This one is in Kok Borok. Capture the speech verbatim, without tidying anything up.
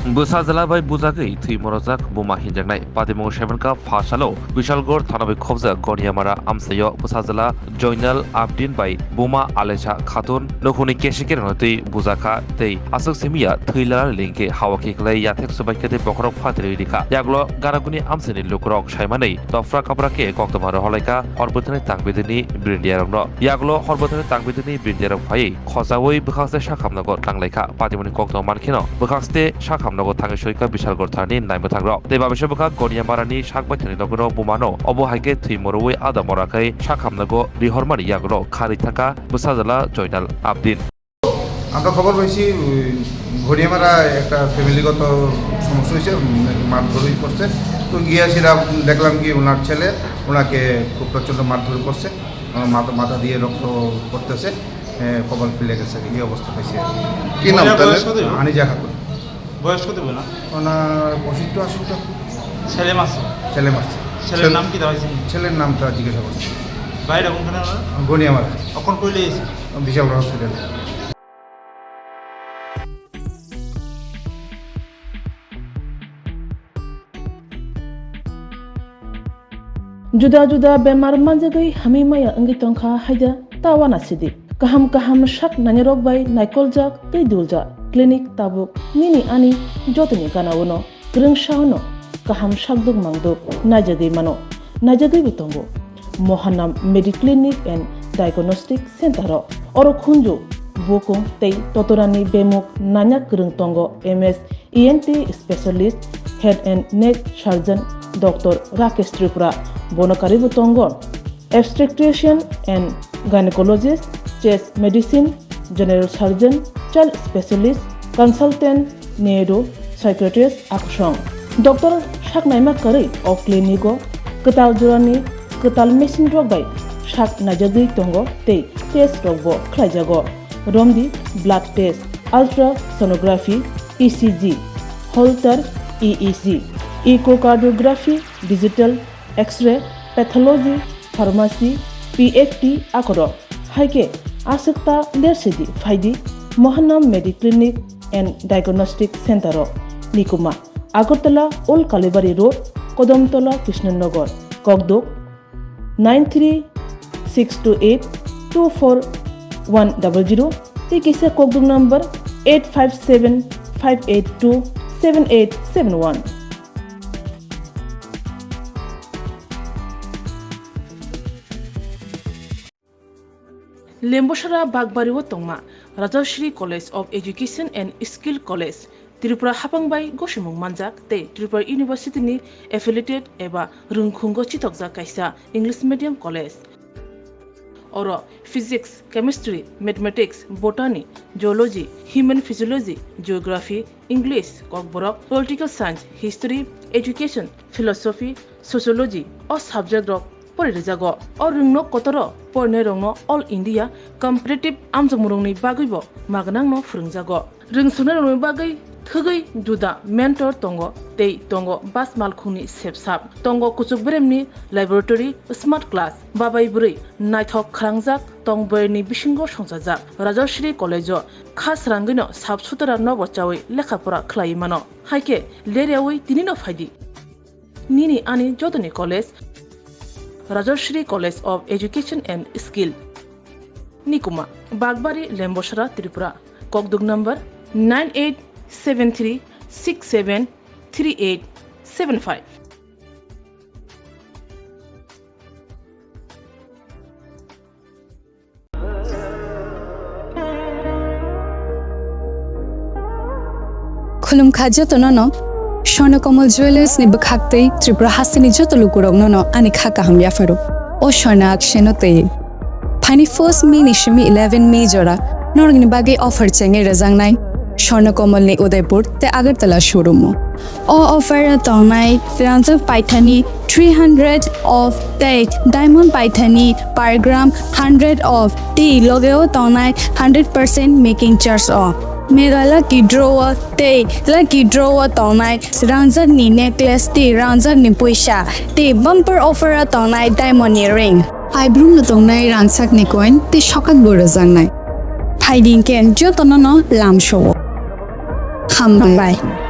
Bwsajwla bai bujagwi thwi morojak buma hinjaknai. Patimung seven ka pha salo Bishalgarh thana bai khobjak Goniamara amchaio bwsajwla Joinal Abdin bai buma Alecha Khatun nukhungni kesikirano twi bujakha tei aswk simiya thwi lala lingkhe hawa khiklai yathek swbaikha tei bokhorok phatirwi rikha. Yagulo Garaguni amchaini lukurok saimanwi topra kapra khe koktwma rohorlaikha hor bwthani tangbidini brindiarokno. Yagulo hor bwthani tangbidini brindiarok phaiwi khochaui bwkhakste sakhamnago tanglaikha. Patimungni koktwma mankheno bwkhakste sakhamnago thangwi soika Bishalgarh thanani naimwthangrok. Tei babisa bwkhak Goniamarani sakbaithani nogwino bumano obo hai khe thwi moroui adam ora khai sakhamnago rihormani yagulo kharwi thangkha bwsajwla Joinal Abdin. আমরা খবর পাইছি, ওই ঘড়িয়ামারা একটা ফ্যামিলিগত সমস্যা হয়েছে, উম, মারধর করছে। তো গিয়ে সেটা দেখলাম কি ওনার ছেলে ওনাকে খুব প্রচণ্ড মারধর করছে, ওনার মাথা, মাথা দিয়ে রক্ত পড়তেছে, এ, কপাল ফেলে গেছে, এই অবস্থা পাইছি আর কি। কি নাম মহিলার তাদের? বয়স কত হইব? আনিজা খাতুন। বয়স কত হইব না? ওনার পঁচাত্তর আশিত্তর। ছেলে মারছে? ছেলে মারছে। ছেলের ছেলে নাম কি দেওয়া হয়েছে? ছেলের নামটা জিজ্ঞাসা করছি। বাড়িটা কোনখানে ওনার? গনিয়ামারা। এখন কই লইছে? বিশাল hospital. Juda juda bemar manjagwi hamwi maya wngwi tongkha haida ta uanasidi. Kaham kaham sak nainarok bai naikoljak tei duljak clinic tabuk nini ani jotoni gana-o no kwrwngsa-o no kaham sakduk mangduk naijagwi mano, naijagwibo tongo. Mohanam Mediclinic and Diagnostic Center-o oro khunju, bukung tei totorani bemuk naina kwrwng tongo M S E N T specialist, head and neck surgeon Doctor Rakesh Tripura. Bono karibo tongo obstetrician and gynecologist, chest medicine, general surgeon, child specialist, consultant, neuro, psychiatrist, akusong. Doctor saknaima kwrwi o clinic-o kwtal jorani kwtal machine rok bai sak naijagwi tongo tei test rokbo khlaijago. Romdi blood test, ultrasonography, E C G, Holter E E G, echocardiography, digital X-ray, pathology, pharmacy, P F T akorok. Hai khe aswk ta lersidi phaidi Mohanam Mediclinic and Diagnostic Center-o. Nikuma, Agartala Old Kalibari Road, Kodamtola Krishnanagar, Kokduk nine three six two eight two four one double zero, tei kisa kokduk number eight five seven five eight two seven eight seven one. Lembosara Bakbari-o tongma Rajashri College of Education and Skill College, Tripura hapang bai gosimung manjak tei Tripura University ni affiliated eba rwngkhungo chitokjak kaisa English medium college. Oro Physics, Chemistry, Mathematics, Botany, Zoology, Human Physiology, Geography, English, Kokborok, Political Science, History, Education, Philosophy, Sociology o subject rok pori rijago. O rwngno kotoro porinai rokno All India Competitive amjokmung rokni bagwibo magnangno phwrwngjago. Rwngsuknai rokni bagwi thwgwi juda mentor tongo tei tongo bas malkhungni sepsap. Tongo kuchuk beremni laboratory, smart class, babai bwrwi naithok khwlangjak tong boyarni bisingo songchajak. Rajashri College-o kha srangwino sap sutara nobo chawi lekha pora khlaiwi mano. Hai khe leryawi tinino phaidi. Nini ani jotoni college, Rajashri College of Education and Skill. Nikuma, Bakbari, Lembosara, Tripura. Kokduk number nine eight seven three six seven three eight seven five. Khulumkha jotono no, Swarnakammal Jewellers ni bwkhaktwi Tripura hasteni joto lukurokno no ani kha kaham yapharo. O Swarna Akshaino twi. Phaini first May ni simi eleven May jora norokni bagwi offer chengwi rwjaknai Swarnakammal ni Udaipur tei Agartala showroom o. O offer o tongnai rangjak paithani three hundred off tei diamond paithani per gram hundred off tei logeo tongnai hundred percent making charge o. Mega lucky draw o tei lucky draw o tongnai rangjak ni necklace tei rangjak ni puisa tei bumper offer o tongnai diamond ni ring. Paibrumno tongnai rangchakni coin tei sokakbo rwjaknai. Phaidi hinkhe jotono no lamsao. Hambai.